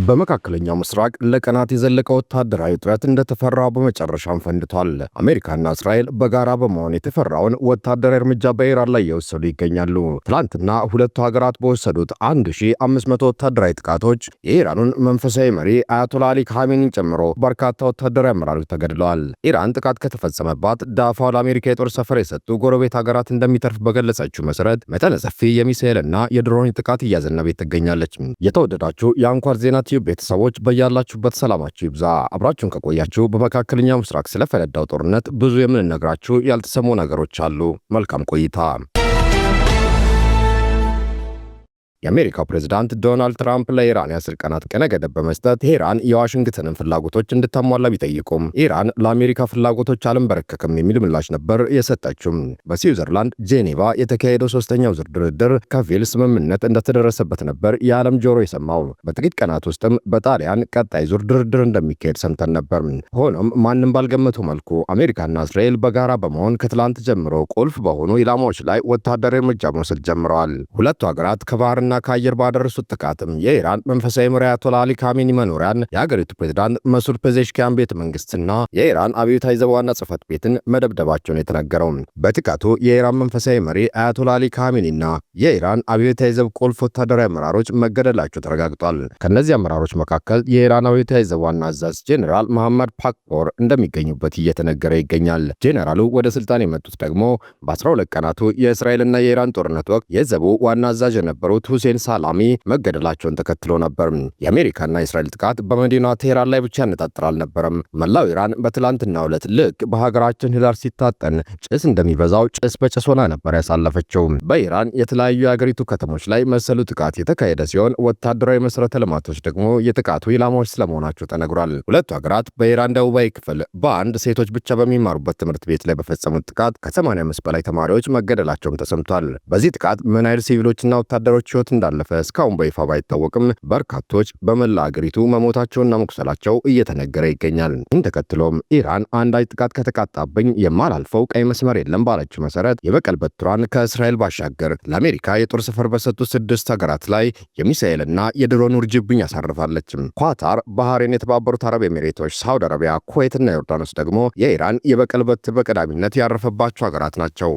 በመካከለኛው ምስራቅ ለቀናት የዘለቀ ወታደራዊ ውጥረት እንደተፈራው በመጨረሻም ፈንድቷል። አሜሪካና እስራኤል በጋራ በመሆን የተፈራውን ወታደራዊ እርምጃ በኢራን ላይ እየወሰዱ ይገኛሉ። ትላንትና ሁለቱ ሀገራት በወሰዱት 1500 ወታደራዊ ጥቃቶች የኢራኑን መንፈሳዊ መሪ አያቶላ አሊ ካሜኒን ጨምሮ በርካታ ወታደራዊ አመራሮች ተገድለዋል። ኢራን ጥቃት ከተፈጸመባት ዳፋው ለአሜሪካ የጦር ሰፈር የሰጡ ጎረቤት ሀገራት እንደሚተርፍ በገለጸችው መሰረት መጠነ ሰፊ የሚሳኤልና የድሮን ጥቃት እያዘነበች ትገኛለች። የተወደዳችሁ የአንኳር ዜና ቲዩብ ቤተሰቦች በያላችሁበት ሰላማችሁ ይብዛ። አብራችሁን ከቆያችሁ በመካከለኛው ምስራቅ ስለፈነዳው ጦርነት ብዙ የምንነግራችሁ ያልተሰሙ ነገሮች አሉ። መልካም ቆይታ። የአሜሪካው ፕሬዝዳንት ዶናልድ ትራምፕ ለኢራን የ10 ቀናት ቀነ ገደብ በመስጠት ቴሄራን የዋሽንግተንን ፍላጎቶች እንድታሟላ ቢጠይቁም ኢራን ለአሜሪካ ፍላጎቶች አልንበረከክም የሚል ምላሽ ነበር የሰጠችው። በስዊዘርላንድ ጄኔቫ የተካሄደው ሶስተኛው ዙር ድርድር ከፊል ስምምነት እንደተደረሰበት ነበር የዓለም ጆሮ የሰማው። በጥቂት ቀናት ውስጥም በጣሊያን ቀጣይ ዙር ድርድር እንደሚካሄድ ሰምተን ነበር። ሆኖም ማንም ባልገመተው መልኩ አሜሪካና እስራኤል በጋራ በመሆን ከትላንት ጀምሮ ቁልፍ በሆኑ ኢላማዎች ላይ ወታደራዊ እርምጃ መውሰድ ጀምረዋል። ሁለቱ ሀገራት ከባህርና ከአየር ባደረሱት ጥቃትም የኢራን መንፈሳዊ መሪ አያቶላ አሊ ካሜኒ መኖሪያን፣ የሀገሪቱ ፕሬዝዳንት መሱድ ፔዜሽኪያን ቤተ መንግስትና የኢራን አብዮታዊ ዘብ ዋና ጽህፈት ቤትን መደብደባቸውን የተነገረው። በጥቃቱ የኢራን መንፈሳዊ መሪ አያቶላ አሊ ካሜኒና የኢራን አብዮታዊ ዘብ ቁልፍ ወታደራዊ አመራሮች መገደላቸው ተረጋግጧል። ከእነዚህ አመራሮች መካከል የኢራን አብዮታዊ ዘብ ዋና አዛዥ ጄኔራል መሐመድ ፓክፖር እንደሚገኙበት እየተነገረ ይገኛል። ጄኔራሉ ወደ ስልጣን የመጡት ደግሞ በ12 ቀናቱ የእስራኤልና የኢራን ጦርነት ወቅት የዘቡ ዋና አዛዥ የነበሩት ሁሴን ሳላሚ መገደላቸውን ተከትሎ ነበር። የአሜሪካና የእስራኤል ጥቃት በመዲናዋ ቴሄራን ላይ ብቻ ያነጣጠረ አልነበረም። መላው ኢራን በትላንትናው ዕለት ልክ በሀገራችን ህዳር ሲታጠን ጭስ እንደሚበዛው ጭስ በጭስ ሆና ነበር ያሳለፈችው። በኢራን የተለያዩ የአገሪቱ ከተሞች ላይ መሰሉ ጥቃት የተካሄደ ሲሆን ወታደራዊ መሰረተ ልማቶች ደግሞ የጥቃቱ ኢላማዎች ስለመሆናቸው ተነግሯል። ሁለቱ ሀገራት በኢራን ደቡባዊ ክፍል በአንድ ሴቶች ብቻ በሚማሩበት ትምህርት ቤት ላይ በፈጸሙት ጥቃት ከ85 በላይ ተማሪዎች መገደላቸውም ተሰምቷል። በዚህ ጥቃት ምን ያህል ሲቪሎችና ወታደሮች ህይወት እንዳለፈ እስካሁን በይፋ ባይታወቅም በርካቶች በመላ አገሪቱ መሞታቸውና መቁሰላቸው እየተነገረ ይገኛል። ይህን ተከትሎም ኢራን አንዳች ጥቃት ከተቃጣብኝ የማላልፈው ቀይ መስመር የለም ባለችው መሰረት የበቀል በትሯን ከእስራኤል ባሻገር ለአሜሪካ የጦር ሰፈር በሰጡ ስድስት ሀገራት ላይ የሚሳኤልና የድሮን ውርጅብኝ ያሳርፋለች። ኳታር፣ ባህሬን፣ የተባበሩት አረብ ኤሚሬቶች፣ ሳውዲ አረቢያ፣ ኩዌትና ዮርዳኖስ ደግሞ የኢራን የበቀል በትር በቀዳሚነት ያረፈባቸው ሀገራት ናቸው።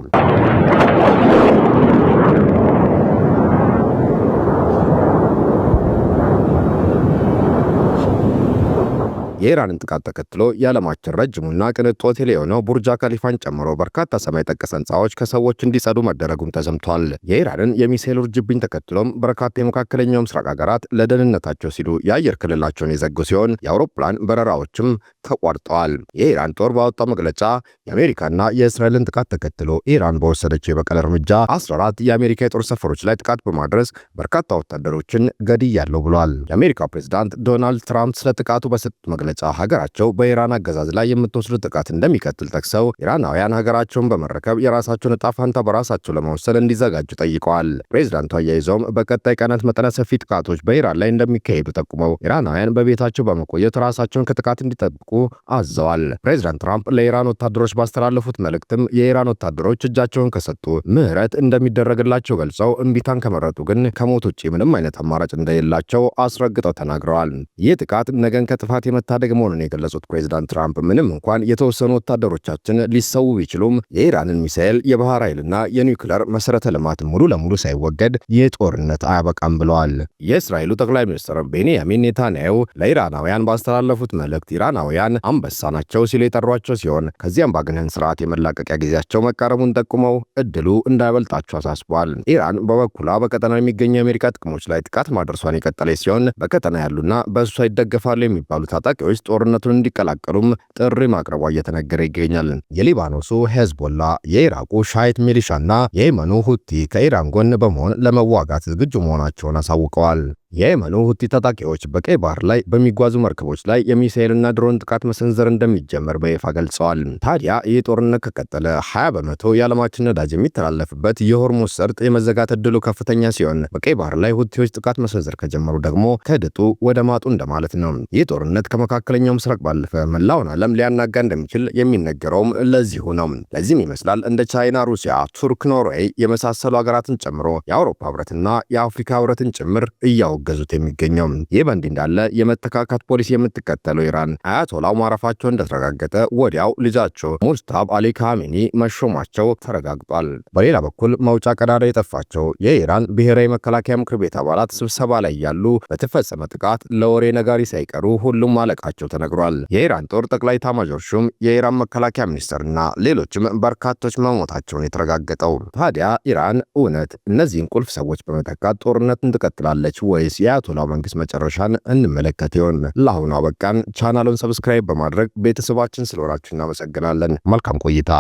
የኢራንን ጥቃት ተከትሎ የዓለማችን ረጅሙና ቅንጡ ሆቴል የሆነው ቡርጅ ካሊፋን ጨምሮ በርካታ ሰማይ ጠቀስ ህንፃዎች ከሰዎች እንዲጸዱ መደረጉም ተሰምቷል። የኢራንን የሚሳኤል ውርጅብኝ ተከትሎም በርካታ የመካከለኛው ምስራቅ ሀገራት ለደህንነታቸው ሲሉ የአየር ክልላቸውን የዘጉ ሲሆን የአውሮፕላን በረራዎችም ተቋርጠዋል። የኢራን ጦር ባወጣው መግለጫ የአሜሪካና የእስራኤልን ጥቃት ተከትሎ ኢራን በወሰደችው የበቀል እርምጃ 14 የአሜሪካ የጦር ሰፈሮች ላይ ጥቃት በማድረስ በርካታ ወታደሮችን ገድያለሁ ብሏል። የአሜሪካው ፕሬዝዳንት ዶናልድ ትራምፕ ስለ ጥቃቱ በሰጡት መግለጫ ሀገራቸው በኢራን አገዛዝ ላይ የምትወስዱት ጥቃት እንደሚቀጥል ጠቅሰው ኢራናውያን ሀገራቸውን በመረከብ የራሳቸውን እጣ ፋንታ በራሳቸው ለመወሰን እንዲዘጋጁ ጠይቀዋል። ፕሬዝዳንቱ አያይዘውም በቀጣይ ቀናት መጠነ ሰፊ ጥቃቶች በኢራን ላይ እንደሚካሄዱ ጠቁመው ኢራናውያን በቤታቸው በመቆየት ራሳቸውን ከጥቃት እንዲጠብቁ አዘዋል። ፕሬዝዳንት ትራምፕ ለኢራን ወታደሮች ባስተላለፉት መልእክትም የኢራን ወታደሮች እጃቸውን ከሰጡ ምህረት እንደሚደረግላቸው ገልጸው እምቢታን ከመረጡ ግን ከሞት ውጭ ምንም አይነት አማራጭ እንደሌላቸው አስረግጠው ተናግረዋል። ይህ ጥቃት ነገን ከጥፋት የመታደግ መሆኑን የገለጹት ፕሬዚዳንት ትራምፕ ምንም እንኳን የተወሰኑ ወታደሮቻችን ሊሰዉ ቢችሉም የኢራንን ሚሳኤል፣ የባህር ኃይልና የኒውክለር መሰረተ ልማት ሙሉ ለሙሉ ሳይወገድ ይህ ጦርነት አያበቃም ብለዋል። የእስራኤሉ ጠቅላይ ሚኒስትር ቤንያሚን ኔታንያሁ ለኢራናውያን ባስተላለፉት መልእክት ኢራናውያን አንበሳ ናቸው ሲሉ የጠሯቸው ሲሆን ከዚህ አምባገነን ስርዓት የመላቀቂያ ጊዜያቸው መቃረቡን ጠቁመው እድሉ እንዳያመልጣቸው አሳስቧል። ኢራን በበኩሏ በቀጠናው የሚገኙ የአሜሪካ ጥቅሞች ላይ ጥቃት ማድረሷን የቀጠለች ሲሆን በቀጠና ያሉና በእሷ ይደገፋሉ የሚባሉ ታጣቂዎች ጦርነቱን እንዲቀላቀሉም ጥሪ ማቅረቧ እየተነገረ ይገኛል። የሊባኖሱ ሄዝቦላ፣ የኢራቁ ሻይት ሚሊሻና የየመኑ ሁቲ ከኢራን ጎን በመሆን ለመዋጋት ዝግጁ መሆናቸውን አሳውቀዋል። የየመኑ ሁቲ ታጣቂዎች በቀይ ባህር ላይ በሚጓዙ መርከቦች ላይ የሚሳኤልና ድሮን ጥቃት መሰንዘር እንደሚጀመር በይፋ ገልጸዋል። ታዲያ ይህ ጦርነት ከቀጠለ 20% የዓለማችን ነዳጅ የሚተላለፍበት የሆርሙዝ ሰርጥ የመዘጋት እድሉ ከፍተኛ ሲሆን በቀይ ባህር ላይ ሁቲዎች ጥቃት መሰንዘር ከጀመሩ ደግሞ ከድጡ ወደ ማጡ እንደማለት ነው። ይህ ጦርነት ከመካከለኛው ምስራቅ ባለፈ መላውን ዓለም ሊያናጋ እንደሚችል የሚነገረውም ለዚሁ ነው። ለዚህም ይመስላል እንደ ቻይና፣ ሩሲያ፣ ቱርክ፣ ኖርዌይ የመሳሰሉ ሀገራትን ጨምሮ የአውሮፓ ህብረትና የአፍሪካ ህብረትን ጭምር እያወገዙ እያወገዙት የሚገኘው። ይህ በእንዲህ እንዳለ የመተካካት ፖሊሲ የምትከተለው ኢራን አያቶላው ማረፋቸው እንደተረጋገጠ ወዲያው ልጃቸው ሙጅታባ አሊ ካሚኒ መሾማቸው ተረጋግጧል። በሌላ በኩል መውጫ ቀዳዳ የጠፋቸው የኢራን ብሔራዊ መከላከያ ምክር ቤት አባላት ስብሰባ ላይ ያሉ በተፈጸመ ጥቃት ለወሬ ነጋሪ ሳይቀሩ ሁሉም ማለቃቸው ተነግሯል። የኢራን ጦር ጠቅላይ ኤታማዦር ሹም፣ የኢራን መከላከያ ሚኒስትርና ሌሎችም በርካቶች መሞታቸውን የተረጋገጠው። ታዲያ ኢራን እውነት እነዚህን ቁልፍ ሰዎች በመተካት ጦርነቱን ትቀጥላለች ወይስ የአያቶላው መንግስት መጨረሻን እንመለከት ይሆን? ለአሁኑ አበቃን። ቻናሉን subscribe በማድረግ ቤተሰባችን ስለሆናችሁ እናመሰግናለን። መልካም ቆይታ።